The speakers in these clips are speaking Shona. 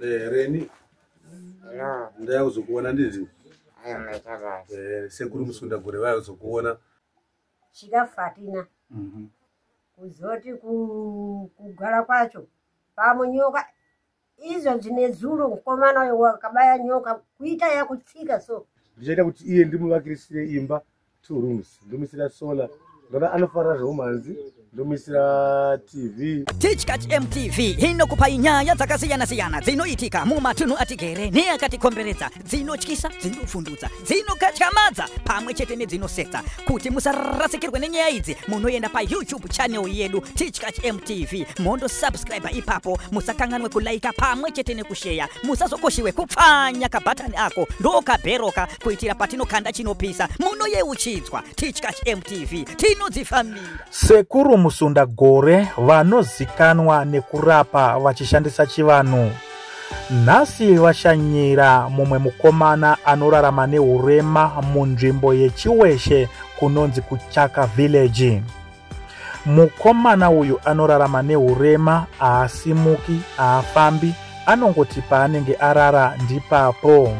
Reni. Hello. Ndaya kuzokuona nditi. Ayo maita basa. Sekuru Musunda gore vaya kuzokuona. Chikafu hatina. Kuzoti kugara kwacho pamunyoka izvo zvine zuro mukomana uyo wakabaya nyoka kuita yakutsika so. Ndichaita kuti iye ndimuvakirisire imba 2 rooms, ndomuisira solar, ndoda anofarira zveumhanzi, ndomuisira TV. Tichkach MTV inokupai nyaya dzakasiyana-siyana dzinoitika mumatunhu atigere neakatikomberedza, dzinotyisa, dzinovhundutsa, dzinokatyamadza pamwe chete nedzinosetsa. Kuti musarasikirwe nenyaya idzi, munoenda paYouTube channel yedu Tichkach MTV, mondosubscribe ipapo. Musakanganwe kulaika pamwe chete nekusheya. Musazokoshiwe kupfanya kabhatani ako ndokabheroka kuitira patinokanda chinopisa munoyeuchidzwa. Tichkach MTV, tinodzifambira. Sekuru Musunda Gore vanozikanwa nekurapa vachishandisa chivanhu. Nhasi vashanyira mumwe mukomana anorarama neurema munzvimbo yeChiweshe kunonzi kuChaka Village. Mukomana uyu anorarama neurema, haasimuki, haafambi, anongoti paanenge arara ndipapo.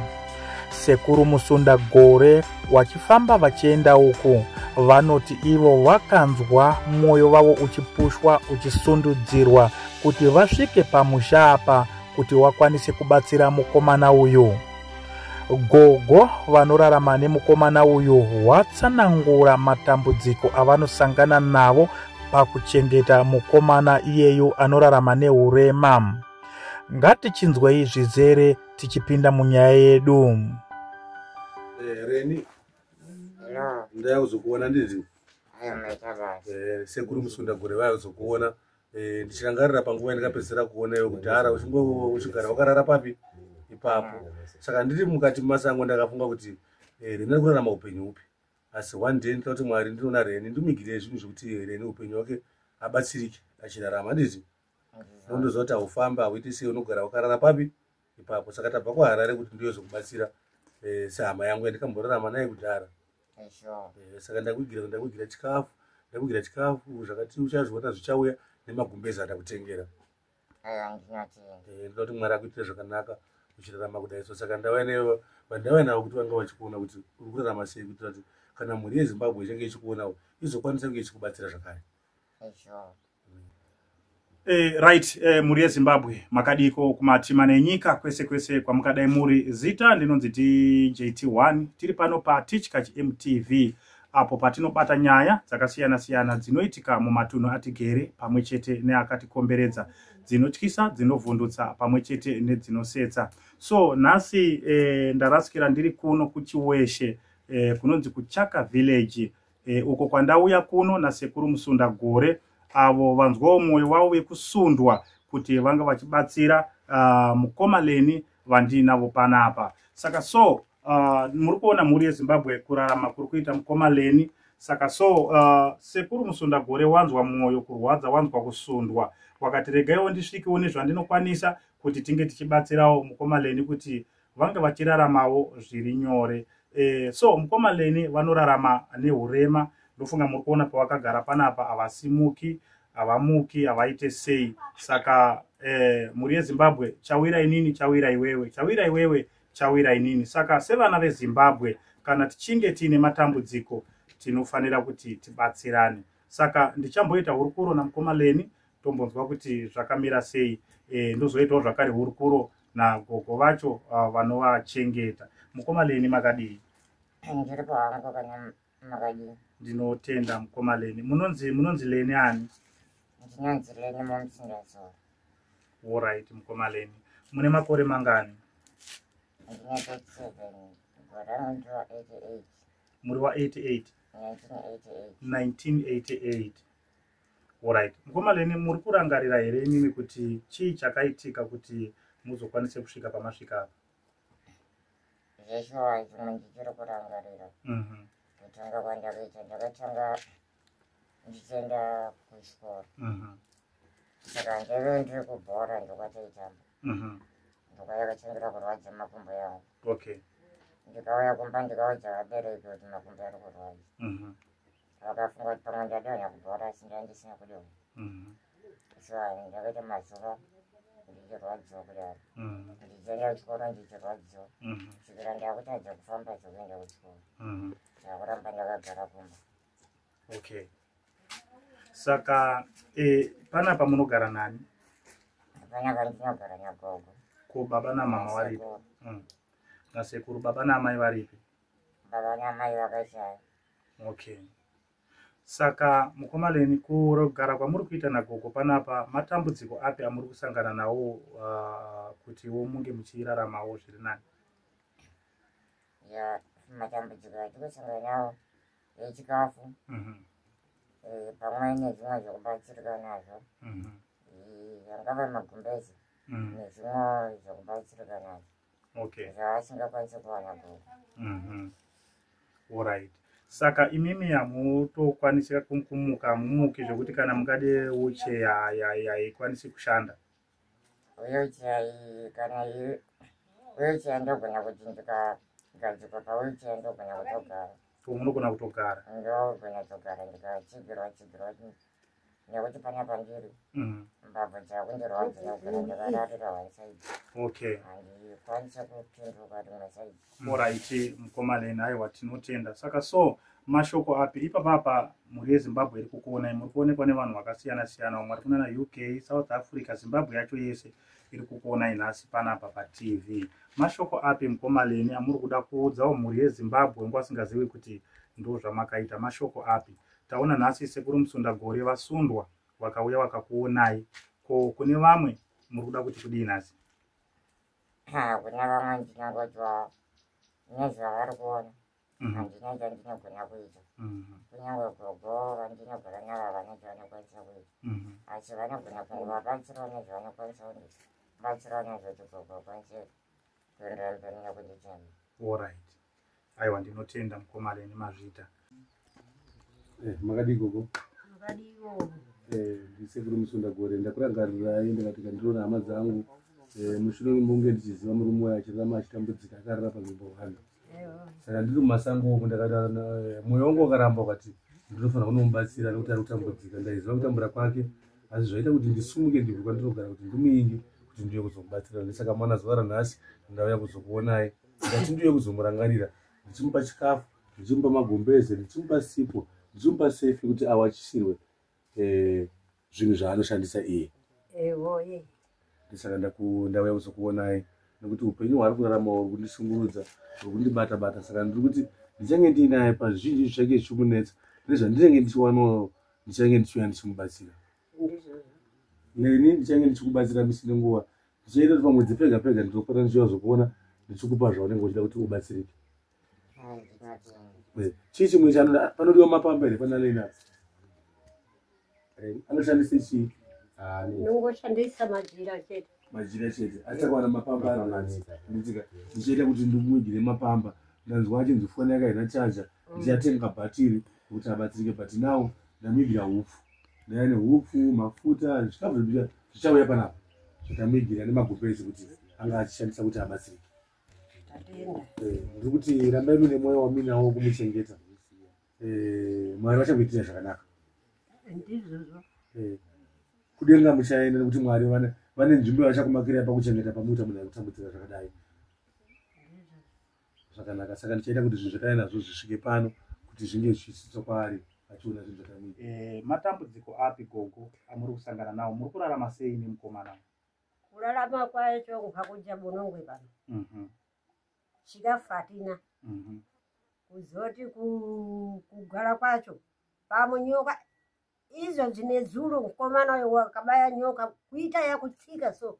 Sekuru Musunda Gore vachifamba vachienda uku, vanoti ivo vakanzwa mwoyo wavo uchipushwa, uchisundudzirwa kuti vasvike pamusha apa kuti vakwanise kubatsira mukomana uyu. Gogo vanorarama nemukomana uyu watsanangura matambudziko avanosangana navo pakuchengeta mukomana iyeyu anorarama neurema. Ngatichinzwei zvizere tichipinda munyaya yedu. Reni. Hello. Ndaya kuzokuona nditi. Ayo maita basa. Sekuru Musunda gore vaya kuzokuona. Ndichirangarira panguva yandakapedzisira kuona iwe kudhara uchigara wakarara papi ipapo. Saka ndiri mukati masango ndakafunga kuti Reni ari kurarama upenyu upi. Asi one day ndinoda kuti Mwari ndinoona Reni ndimigire zvinhu zvekuti Reni upenyu hwake abatsirike achirarama handiti. Unondoziva kuti haufambi, hauiti sei, unogara wakarara papi ipapo. Saka tabva kuHarare kuti ndiyozokubatsira sehama yangu yandikamborarama naye kudhara. Saka ndakuigira chikafu, ndakuigira chikafu zvakati uchazviona zvichauya nemagumbezi andakutengera. Ndinoda kuti Mwari akuitire zvakanaka uchirarama kudai. So saka ndauya navo kuti vanga vachikuona kuti uri kurarama sei, kuitira kuti kana mhuri yeZimbabwe ichange ichikuonawo izokwanisa kunge ichikubatsira zvakare. Right, mhuri yeZimbabwe, makadiko kumatima nenyika kwese kwese kwamukadai muri. Zita ndinonzi DJT1, tiri pano paTichkach MTV apo patinobata nyaya dzakasiyana-siyana dzinoitika mumatunhu atigere pamwe chete neakatikomberedza, dzinotyisa, dzinovhundutsa pamwe chete nedzinosetsa. So nhasi ndarasikira ndiri kuno kuChiweshe, kunonzi kuChaka Village, uko kwandauya kuno naSekuru Musunda Gore avo vanzwawo mwoyo wavo vekusundwa kuti vanga vachibatsira mukoma Leni vandinavo panapa. Saka so muri kuona mhuri yeZimbabwe kurarama kuri kuita mukoma Leni. Saka so Sekuru Musunda Gore wanzwa mwoyo kurwadza, wanzwa kusundwa, wakati regaiwo ndisvikewo nezvandinokwanisa kuti tinge tichibatsirawo mukoma Leni kuti vange vachiraramawo zviri nyore. So mukoma Leni vanorarama neurema, ndofunga muri kuona pavakagara panapa, havasimuki, havamuki, havaite sei. Saka mhuri yeZimbabwe, chawira inini chawira iwewe, chawira iwewe chawira inini. Saka sevana veZimbabwe, kana tichinge tiine matambudziko tinofanira kuti tibatsirane. Saka ndichamboita hurukuro namukoma Leni, tombonzwa kuti zvakamira sei. Ndozoitawo zvakare hurukuro nagogo vacho vanovachengeta. Mukoma Leni, makadii? Ndiripo hangu, kana makadii? Ndinotenda mukoma Leni. Munonzi Leni ani? Ndinonzi Leni Momusindazoro. Alright, mukoma Leni, mune makore mangani? Ndine 37, gore rangu ndiro 88. Muri wa 88? 1988. 1988, alright. Mukoma Leni, muri kurangarira here imimi kuti chii chakaitika kuti muzokwanise kusvika pamasvika apa? Zveshuwa, chimwe ndichiri kurangarira. Kutanga kwandakaita, ndakatanga ndichienda kuchikoro. Saka ndaive ndiri kubhora, ndokwataitamba. Ndokwayakatangira kurwadza makumbo yangu. Ndikauya kumba, ndikaudza vabereki kuti makumbo ari kurwadza. Vakafunga kuti pamwe ndadonha kubhora, asi ndanga ndisina kudonha. So ndakaita mazuva Ndichirwadziwa kudaro. Ndichienda kuchikoro ndichirwadziwa. Kusvikira ndakutadza kufamba zvekuenda kuchikoro. Ndakuramba ndakagara kumba. Okay. Saka panapa munogara nani? Panapa ndinogara nagogo. Ko baba namama varipi? Nasekuru. Baba naamai varipi? Baba namai vakashaya. Okay. Saka mukoma Leni, kugara kwamuri kuita nagogo panapa, matambudziko api amuri kusangana nawo kutiwo munge muchiraramawo zviri nani? Ya, matambudziko atiri kusangana nawo echikafu, pamwe nezvimwe zvekubatsirika nazvo, angava magumbezi nezvimwe zvekubatsirika nazvo. Okay. Zvavasingakwanisi kuwana gogo. Alright. Saka imimi hamutokwanisi kumuka, hamumuki zvekuti kana mukade wheelchair haikwanisi kushanda? Wheelchair iyi, kana wheelchair ndogona kuti ndikagadzikwa pawheelchair ndogona kutogara. Munogona kutogara? Ndogona kutogara ndikatsigirwa tsigirwa, nekuti panapa ndiri mbabvu dzakundirwadza ndogona ndakararira one side. Okay. Handikwanisi kupinduka rimwe side. Alright, mukoma Leni, aiwa, tinotenda. Saka so mashoko api ipapapa mhuri yeZimbabwe iri kukuonai? Muri kuonekwa nevanhu vakasiyana siyana, vamwe vari kunana UK, South Africa, Zimbabwe yacho yese iri kukuonai nhasi panapa paTV. Mashoko api, mukoma Leni, amuri kuda kuudzawo mhuri yeZimbabwe ngo asingazivi kuti ndo zvamakaita? Mashoko api? Taona nhasi Sekuru Musundagore vasundwa, vakauya vakakuonai. Ko kune vamwe muri kuda kuti kudii nhasi? Kuna vamwe ndinongotiwa nezvavari kuona, handina chandinogona kuita. Kunyange gogo vandinogara navo havana chavanokwanisa kuita, asi vanogona kungovabatsirawo nezvavanokwanisa kundibatsirawo nazvo kuti gogo vakwanise kuenderera mberi nekunditenda. Alright, aiwa, ndinotenda mukoma Leni, mazvita. Makadii gogo? Makadiwo. Ndisekuru Musundagore. Ndakurangarirai, ndikati kandiona hama dzangu. Mushure munge ndichiziva murume uyu achirarama achitambudzika akarara panzvimbo hwanda. Saka ndiri mumasango umu, ndakati mwoyo wangu wakaramba ukati ndinofanira kunomubatsira nekuti ari kutambudzika. Ndaiziva kutambura kwake, asi zvaita kuti ndisumuke ndibve kwandinogara kuti ndimuinge kuti ndiuye kuzomubatsira. Ndisaka mwana zuva ranhasi ndauya kuzokuonai, ndati ndiuye kuzomurangarira, ndichimupa chikafu, ndichimupa magumbeze, ndichimupa sipo, ndichimupa sefi kuti awachisirwe zvinhu zvaanoshandisa iye. Ewoye. Saka ndauya kuzokuonai nekuti upenyu hwaari kurarama huri kundishungurudza, huri kundibata bata. Saka ndiri kuti ndichange ndiinaye pazvizhinji zvichange zvichimunetsa, nezvandinenge ndichiwanawo ndichange ndichiuya ndichimubatsira. Ndizvozvo. Neni ndichange ndichikubatsira misi nenguva. Ndichaita kuti pamwedzi pega pega ndinopota ndichiuya kuzokuona ndichikupa zvaunenge uchida kuti ubatsirike. Ndinotenda. Chii chimwe chanoda? Panodiwa mapamba here pana Leni apa? Anoshandise chii? Ah, Nongoshandisa majira chete. Majira chete, achakawana mapamba ari nditika. Ndichaita kuti ndimuigire mapamba. Ndanzwa achinzi foni yake haina chaja, ndichatenga bhatiri kuti abatsirike. But now ndamuigira hupfu, ndaya nehupfu, mafuta, zvikafu zvichauya panapa zvatamuigira nemagumbezi kuti anga achishandisa kuti abatsirike. Tatenda. Ndiri kuti rambai mune mwoyo waminawo kumuchengeta. Mwari vachakuitira zvakanaka. Ndizvozvo. Kudenga muchaenda nekuti Mwari vane nzvimbo yavachakumakirai pakuchengeta pamuita munhu ari kutambudzika zvakadai zvakanaka. Saka ndichaita kuti zvinhu zvatauya nazvo zvisvike pano kuti zvinge zvichisvitswa kwaari achiona zvinhu zvatamuita. Matambudziko api, gogo, amuri kusangana nawo? Muri kurarama sei nemukomana? Kurarama kwacho hakuja bonongwe pano. Chikafu hatina. Kuzoti kugara kwacho pamunyoka, izvo zvine zuro mukomana uyo wakabaya nyoka kuita yakutsika so,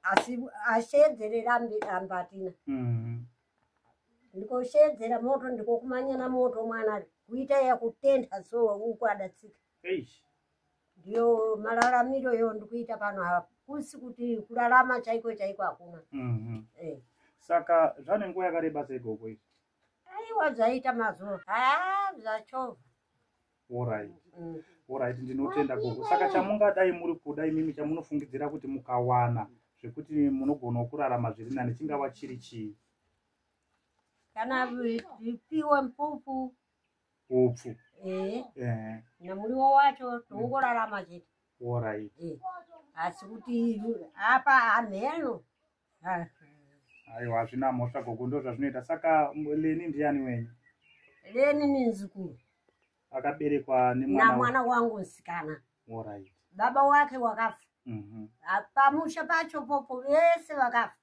asi ashedzere rambi rambatina. Ndikoshedzera moto, ndikokumanyana moto, mwana kuita yakutentha so uku adatsika. Eish. Ndiyo mararamiro yo ndikuita pano, hakusi kuti kurarama chaiko chaiko hakuna. Saka zvane nguva yakareba sei, gogo, izvi? Aiwa, zvaita mazuva ha zvachovha. Alright. Alright, ndinotenda gogo. Saka chamungadai muri kuda imimi, chamunofungidzira kuti mukawana zvekuti munogonawo kurarama zviri nani, chingava chiri chii? Kana piwa mpupu. Upfu. Namuriwo wacho tongorarama chete. Alright. Asi kuti apa hamheno. Aiwa, hazvina mhosva gogo, ndo zvazvinoita. Saka Leni ndiani wenyu? Leni ni nzukuru. Akaberekwa nemwana namwana wangu musikana. Alright. Baba wake wakafa. Pamusha pacho popo vese vakafa.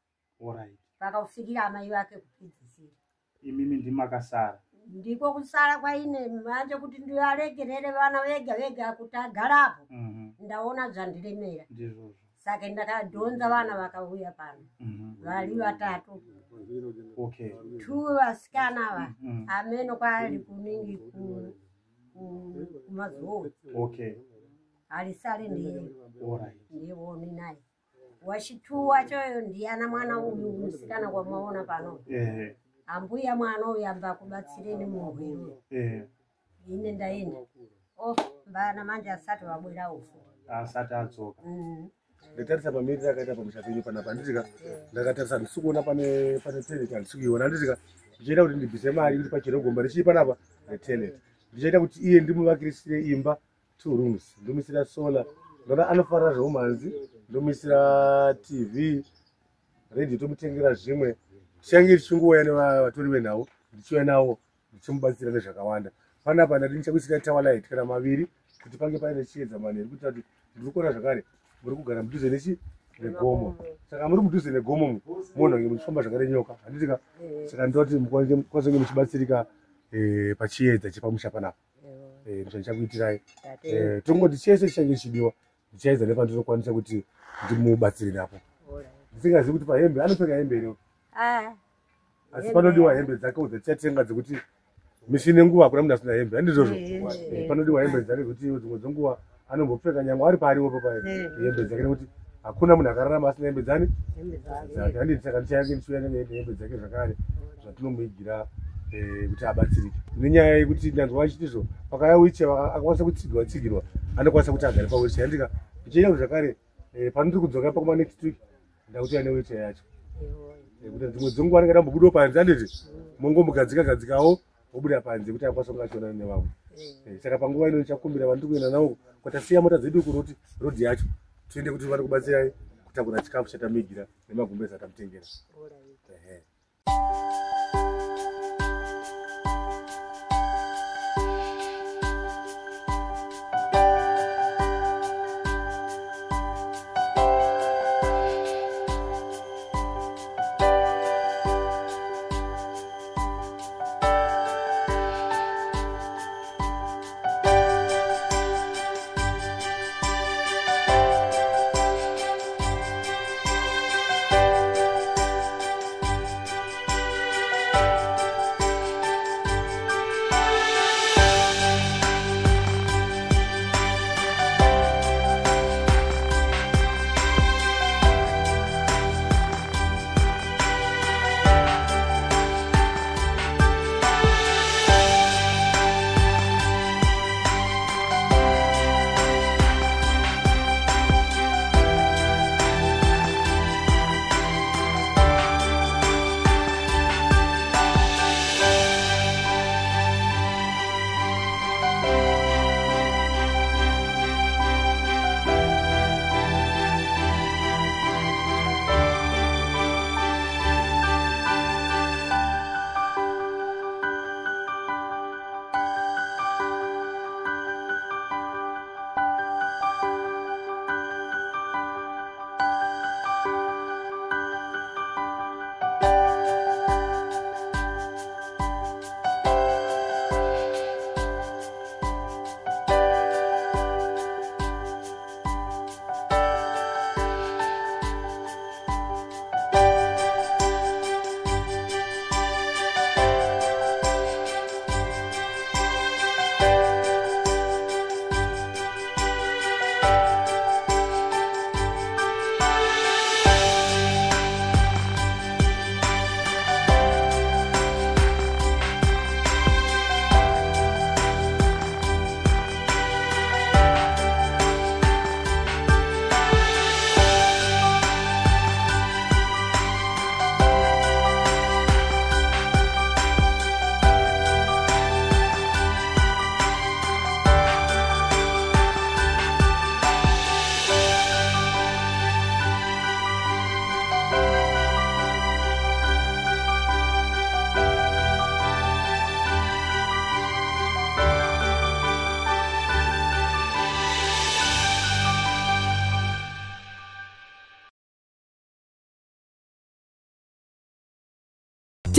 Alright. Vakakufikira amai vake kupedzisira. Imimi ndimakasara. Ndiko kusara kwaine manje kuti ndivaregerere vana vega vega kuti agarapo. Ndaona zvandiremera. Ndizvozvo. Saka ndakadhonza vana vakauya pano. Vari vatatu. Okay. 2 vasikana ava. Ameno kwaari kuningi kumazuva. Okay. Alisale ndiye. Alright. Ndiye woni naye. Wachitu wachoyo ndiyana mwana uyu musikana kwamaona pano. Ambuya mwana uyu amba kubatsireni muhwero. Ine ndaenda. Oh, mbana manje asati wabwera ufu. Asati adzoka. Ndatarisa pamiriro akaita pamusha penyu panapa, handitika? Ndakatarisa handisi kuona pane toilet, handisi kuiona, handitika? Ndichaita kuti ndibvise mari kuti pachero gomba richii panapa netoilet. Ndichaita kuti iye ndimuvakirisire imba 2 rooms, ndomuisira solar. Ndona anofarira zveumhanzi, ndomuisira TV, radio, tomutengera zvimwe. Tichange tichingouya nevatori venhau, ndichiuya navo ndichimubatsira nezvakawanda. Panapa ndati ndichakuisira tower light kana maviri kuti pange paine chiedza manheru, kuitira kuti ndiri kuona zvakare muri kugara mudhuze nechi negomo. Saka muri mudhuze negomo munhu ange muchifamba zvakare nyoka, handitika? Saka ndinoda kuti mukwanise kunge muchibatsirika pachiedza chepamusha panapa. Ndichakuitirai. Tongoti chese chichange chichidiwa ndichaedza nepandinokwanisa kuti ndimubatsire napo. Ndisingazivi kuti pahembe anopfeka hembe here? Asi panodiwa hembe dzake dzatichatenga dzekuti misi nenguva hakuna munhu asina hembe, handizvozvo? Panodiwa hembe dzake dzekuti dzimwe dzenguva anombopfeka nyangwe ari paariwo papa hembe dzake, nekuti hakuna munhu akararama asina hembe dzani dzake, handiti? Saka ndichange ndichiuya nehembe dzake zvakare zvatinomuigira kuti abatsirike. Nenyaya yekuti ndanzwa vachitizvo pakauya wheelchair akakwanisa kutsigirwa tsigirwa, anokwanisa kuti agare pawheelchair, handika? Ndichaita kuti zvakare panotiri kudzoka pakuma next week ndakutoya newheelchair yacho. Kuti dzimwe dzenguva anenge adambobudawo panze, handiti? Mongomugadzika gadzikawo wobuda panze kuti akwanise kunge achionana nevamwe. Saka panguva ino ndichakumbira vandiri kuenda navo kwatasiya mota dzedu kuroti rodhi yacho tiende kuti vari kubatsirai kutakura chikafu chatamigira nemagumbezi atamutengera.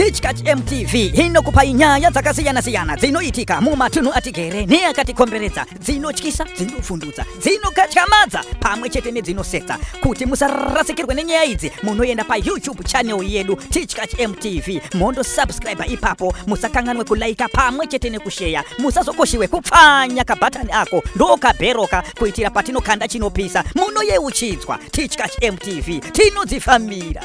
Tichkach MTV inokupai nyaya dzakasiyana-siyana dzinoitika mumatunhu atigere neakatikomberedza, dzinotyisa, dzinovhundutsa, dzinokatyamadza pamwe chete nedzinosetsa. Kuti musarasikirwe nenyaya idzi, munoenda paYouTube channel yedu Tichkach MTV, mondosubscribe ipapo. Musakanganwe kulaika pamwe chete nekusheya. Musazokoshiwe kupfanya kabhatani ako ndokabheroka, kuitira patinokanda chinopisa munoyeuchidzwa. Tichkach MTV, tinodzifambira.